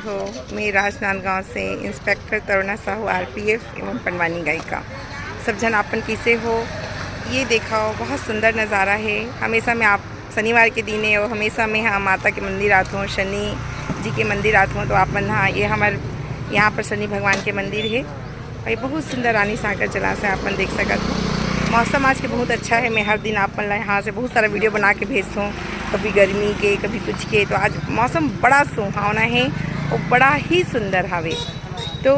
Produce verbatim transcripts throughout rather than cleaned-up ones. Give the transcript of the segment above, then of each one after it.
तो मैं राजनांदगांव से इंस्पेक्टर तरुणा साहू, आरपीएफ एवं पंडवानी गायिका। सब झन आपन कैसे हो? ये देखो, बहुत सुंदर नज़ारा है। हमेशा मैं आप शनिवार के दिन है और हमेशा मैं यहाँ माता के मंदिर आत हूँ, शनि जी के मंदिर आत हूँ। तो आप मन हाँ, ये हमारे यहाँ पर शनि भगवान के मंदिर है। और ये बहुत सुंदर रानी सागर जलाशय आप मन देख सकत हो। मौसम आज के बहुत अच्छा है। मैं हर दिन आप मन ला यहाँ से बहुत सारा वीडियो बना के भेजता हूँ, कभी गर्मी के, कभी कुछ के। तो आज मौसम बड़ा सुहावना है और बड़ा ही सुंदर हवे। तो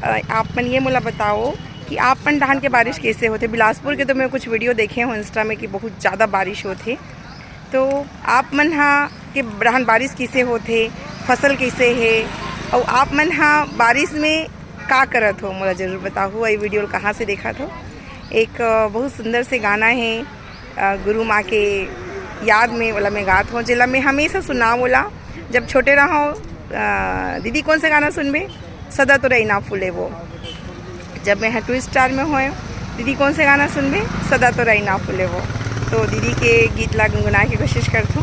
अ, आप मन ये मोला बताओ कि आप मन डहान के बारिश कैसे होथे? बिलासपुर के तो मैं कुछ वीडियो देखे हूँ इंस्टा में कि बहुत ज़्यादा बारिश होथे। तो आप मन हा के डहान बारिश कैसे होथे, फसल कैसे है, और आप मन हा बारिश में का करत हो, मोला जरूर बताहू। ये वीडियो कहाँ से देखत हो? एक अ, बहुत सुंदर से गाना है, अ, गुरु माँ के याद में, ओला मैं गात हूँ, जेला मैं हमेशा सुनाओ ओला। जब छोटे रहो, अ, दीदी कौन से गाना सुनबे? सदा तोर अइना फूले वो। जब मैं टू स्टार में होए, दीदी कौन से गाना सुनबे? सदा तोर अइना फूले वो। तो दीदी के गीत ला गुनगुनाए के कोशिश करथों।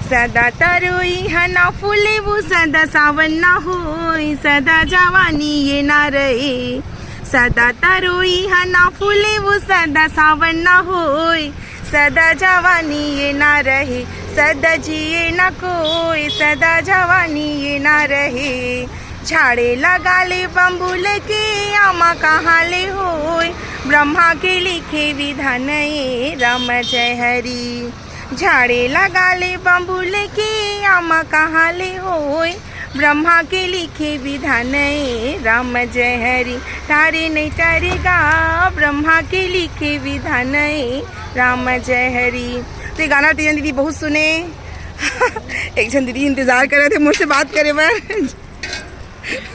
सदा तोर अइना फूले वो, सदा सावन ना होए, सदा जवानी ये ना रहे। सदा तोर अइना फूले वो, सदा सावन ना होए, सदा जवानी ये ना रहे, सदा जिए ना कोई, सदा जवानी ये ना रहे। झाड़े लगा ले बम्बू लेके, आमा कहाँ ले होए, ब्रह्मा के लिखे विधान ए राम जय हरि। झाड़े लगा ले बम्बू लेके, आमा कहाँ ले होए, ब्रह्मा के लिखे विधान ए राम जय हरि। टारे नहीं टारेगा, ब्रह्मा के लिखे विधान ए राम जय हरि। तो ये गाना तीजन दीदी बहुत सुने। एक झन दीदी इंतजार कर रहे थे मुझसे बात करे बर।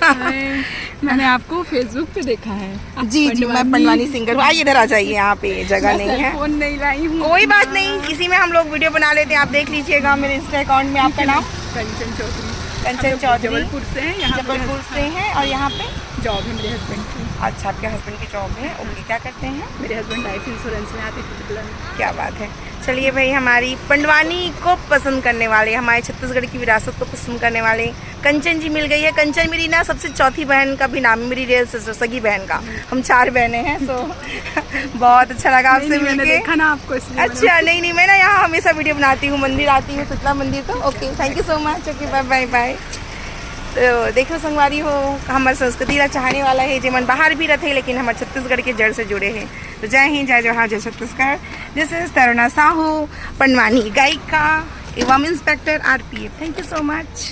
हाय, मैंने आपको फेसबुक पे देखा है। आप जी जी, मैं पंडवानी सिंगर हूँ। आइए, इधर आ जाइए, यहाँ पे जगह नहीं है। फोन नहीं लाई हूँ। कोई बात नहीं, इसी में हम लोग वीडियो बना लेते हैं। आप देख लीजिएगा मेरे इंस्टा अकाउंट में आपका नाम। कंचन चौधरी। कंचन चौधरी। जबलपुर से हैं। यहाँ पे जबलपुर से हैं और यहाँ पे जॉब है मेरे हस्बैंड की। अच्छा, आपके हस्बैंड की जॉब है। ओके, क्या करते हैं? मेरे हस्बैंड लाइफ इंश्योरेंस में आते पर्टिकुलर। क्या बात है। चलिए भाई, हमारी पंडवानी को पसंद करने वाले, हमारे छत्तीसगढ़ की विरासत को पसंद करने वाले कंचन जी मिल गई है। कंचन मेरी ना सबसे चौथी बहन का भी नाम है, मेरी रियल सिस्टर, सगी बहन का। हम चार बहनें हैं। सो बहुत अच्छा लगा आपसे मैंने मिलके। देखा ना आपको, इसलिए मैंने अच्छा, नहीं नहीं, मैं ना यहाँ हमेशा वीडियो बनाती हूँ, मंदिर आती हूँ, शीतला मंदिर। तो ओके, थैंक यू सो मच। ओके, बाय बाय बाय। तो देखो संगवारी हो, हमर संस्कृति ला चाहने वाला है, जेमन बाहर भी रहते लेकिन हमर छत्तीसगढ़ के जड़ से जुड़े हैं। तो जय हिंद, जय जोहार, जय छत्तीसगढ़। This is तरुणा साहू, पंडवानी गायिका एवं inspector RPF. Thank you so much।